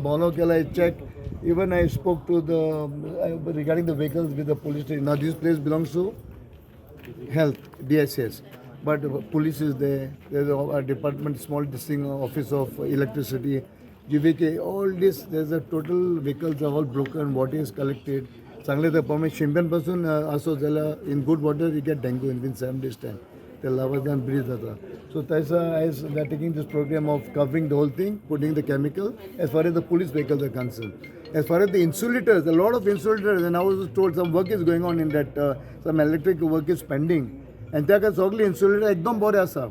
भोंवलो केला, check. Even I spoke to the regarding the vehicles with the police station. Now this place belongs to health, DSS, but police is there. There's a department, small distinct office of electricity, GVK, all this. There's a total vehicles are all broken, water is collected. चांगले तर प्रमाणे शिंप्यान पासून असो जाल्यार in good water you get dengue in 7 days time. ते लावाजान bridge जाता. So तसा as they are taking this program of covering the whole thing, putting the chemical as far as the police vehicles are concerned. As far as the insulators, a lot of insulators, and I was told some work is going on in that, some electric work is pending. And त्या सगळे insulator एकदम बरे आसा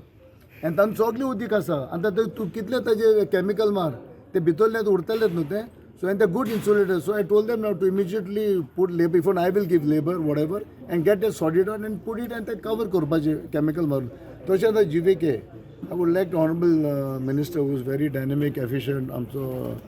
आनी तांकां सगळें उदीक आसा. आनी आतां तूं कितले ताजे केमिकल मार, ते भितरले उरतलेच न्हू ते. So and the good insulator, so I told them now to immediately put labour, if I will give labour, whatever, and get a sorted on and put it and ते कवर करपाचें chemical मारून. तशें आतां GVK, I would like honourable minister who is very dynamic, efficient, आमचो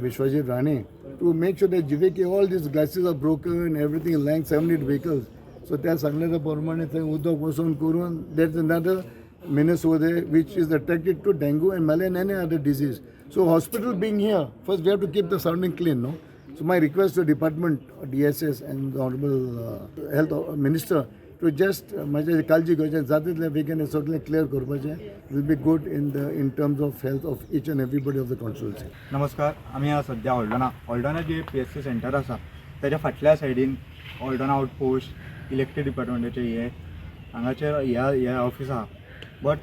Vishwajit Rane, to make sure that GVK, all these glasses are broken, everything is lying, seven, eight vehicles. So त्या सांगल्या प्रमाणे थंय उदक वचून करून, that's another menace over there which is attracted to dengue and malaria and any other disease. So hospital being here, first we have to keep the surrounding clean, no? So my request to department, DSS and the honorable health minister to just म्हाजे काळजी घेवचें, जाता तितले बेगीन सगळें clear करपाचें, will be good in terms of health of each and everybody of the constituency. नमस्कार. आमी आज सध्या हॉल्डोना, हॉल्डोना जे पीएचसी सेंटर आसा त्याच्या फाटल्या सायडीन हॉल्डोना आउटपोस्ट, इलेक्ट्रीक डिपार्टमेंटाचे हे हांगाचेर ह्या ह्या ऑफीस आहा. बट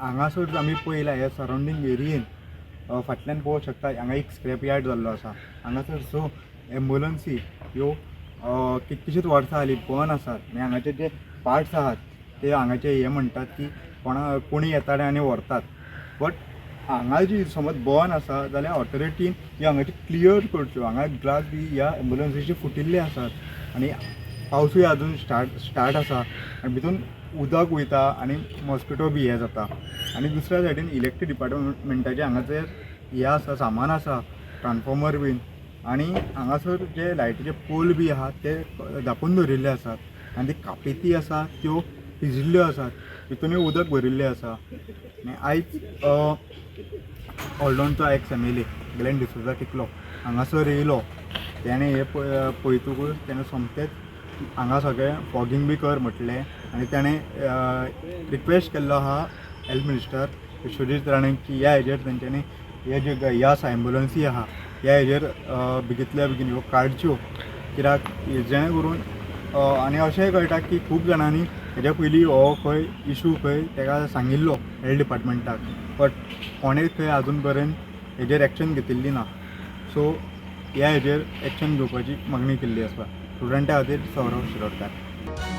हांगासर आमी पळयलां, ह्या सरावंडींग एरियेन फाटल्यान पळोवंक शकता, हांगा एक स्क्रॅप यार्ड जाल्लो आसा. हांगासर सो एम्बुलन्सी ह्यो कितकीशींच वर्सां जालीं बंद आसात आनी हांगाचे जे पार्ट्स आहात ते हांगाचे हे म्हणटात की कोणा कोणी येताले आनी व्हरतात. बट हांगा जी समज बंद आसा जाल्यार ऑथॉरिटीन ही हांगाची क्लियर करच्यो. हांगा ग्लास बी ह्या एम्बुलन्सीचे फुटिल्ले आसात आनी पावसूय अजून स्टार्ट स्टार्ट आसा आनी भितून उदक वयता आनी मॉस्किटो बी हे जाता. आनी दुसऱ्या सायडीन इलेक्ट्रीक डिपार्टमेंटाचे हांगासर हे आसा, सामान आसा, ट्रान्सफॉर्मर बीन, आनी हांगासर जे लायटीचे पोल बी आहात ते धापून दवरिल्ले आसात आनी ती कापेती आसा त्यो पिजिल्ल्यो आसात, भितूनय उदक भरिल्लें आसा. आनी आयज हॉल्डोनचो ex MLA Glenn D'Souza टिकलो हांगासर येयलो. तेणें हें पळयतकूच तेणें सोमतेंच हांगा सगळें फॉगींग बी कर म्हटलें आनी तेणें रिक्वेस्ट केल्लो आहा हेल्थ मिनिस्टर विश्वजीत राणे की ह्या हेजेर तेंच्यांनी हे जे हे आसा, एम्बुलन्सी आहा, ह्या हेजेर बेगितल्या बेगीन ह्यो काडच्यो, कित्याक जेणे करून आनी अशेंय कळटा की खूब जाणांनी हेज्या पयलीं हो खंय इशू खंय तेका सांगिल्लो हेल्थ डिपार्टमेंटाक, बट कोणें खंय आजून पर्यंत हेजेर एक्शन घेतिल्ली ना. सो ह्या हेजेर एक्शन घेवपाची मागणी केल्ली आसा. स्टुडंटा खातीर सौरव शिरोडकार.